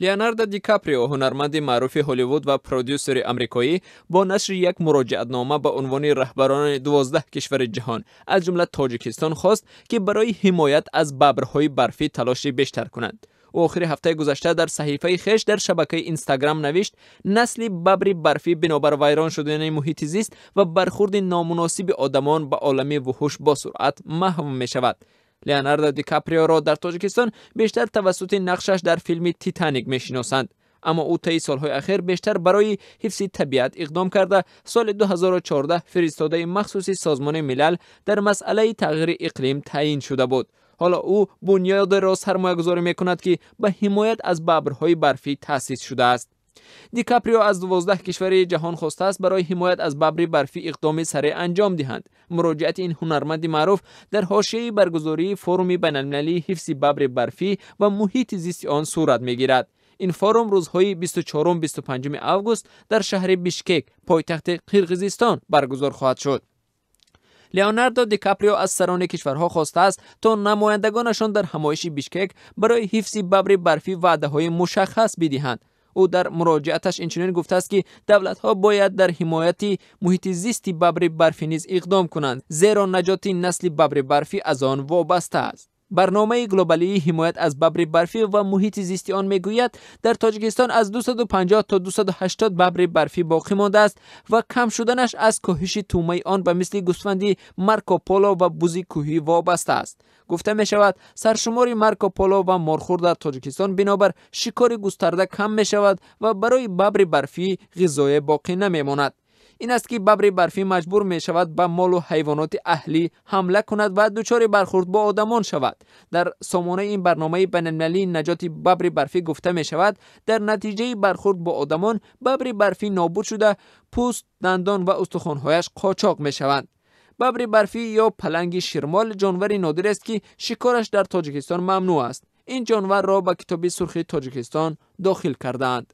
Леонардо Ди Каприо, ҳунарманди маъруфи Ҳолливуд ва продюсери амрикоӣ, бо нашри як муроҷиатнома ба унвони раҳбарони 12 кишвари ҷаҳон, аз ҷумла Тоҷикистон, хост, ки барои ҳимоят аз бабрҳои барфӣ талоши бештар кунанд. Ӯ охири ҳафтаи гузашта дар саҳифаи хеш дар шабакаи Инстаграм навишт: насли бабри барфӣ бинобар вайрон шудани муҳити зист ва бархурди номуносиби одамон ба олами вуҳуш бо суръат маҳв мешавад. Леонардо Ди Каприоро дар Тоҷикистон бештар тавассути нақшаш дар филми «Титаник» мешиносанд. Аммо ӯ таи солҳои ахир бештар барои ҳифзи табиат иқдом карда, соли 2014 фиристодаи махсуси Созмони Милал дар масъалаи тағйири иқлим таъин шуда буд. Ҳоло ӯ бунёдеро сармоягузорӣ мекунад, ки ба ҳимоят аз бабрҳои барфӣ таъсис шудааст. Ди Каприо аз 12 кишвари ҷаҳон хостааст, барои ҳимоят аз бабри барфӣ иқдоми сареъ анҷом диҳанд. Муроҷиати ин ҳунарманди маъруф дар ҳошияи баргузории форуми байналмилалии ҳифзи бабри барфӣ ва муҳити зисти он сурат мегирад. Ин форум рӯзҳои 24-25 август дар шаҳри Бишкек, пойтахти Қирғизистон, баргузор хоҳад шуд. Леонардо Ди Каприо аз сарони кишварҳо хостааст, то намояндагонашон дар ҳамоиши Бишкек барои ҳифзи бабри барфӣ ваъдаҳои мушаххас бидиҳанд. Ӯ дар муроҷиаташ инчунин гуфтааст, ки давлатҳо бояд дар ҳимояти муҳити зисти бабри барфӣ низ иқдом кунанд, зеро наҷоти насли бабри барфӣ аз он вобаста аст. Барномаи глобалии ҳимоят аз бабри барфӣ ва муҳити зисти он мегӯяд, дар Тоҷикистон аз 250 то 280 бабри барфӣ боқӣ мондааст ва кам шуданаш аз коҳиши тӯъмаи он ба мисли гӯсфанди Марко Поло ва бузи кӯҳӣ вобаста аст. Гуфта мешавад, саршумори Марко Поло ва морхӯр дар Тоҷикистон бинобар шикори густарда кам мешавад ва барои бабри барфӣ ғизое боқӣ намемонад. Ин аст, ки бабри барфӣ маҷбур мешавад ба молу ҳайвоноти аҳлӣ ҳамла кунад ва дучори бархурд бо одамон шавад. Дар сомонаи ин барномаи байналмилалии наҷоти бабри барфӣ гуфта мешавад, дар натиҷаи бархурд бо одамон бабри барфӣ нобуд шуда, пӯст, дандон ва устухонҳояш қочоқ мешаванд. Бабри барфӣ ё паланги ширмол ҷонвари нодирест, ки шикораш дар Тоҷикистон мамнӯъ аст. Ин ҷонварро ба Китоби сурхи Тоҷикистон дохил кардаанд.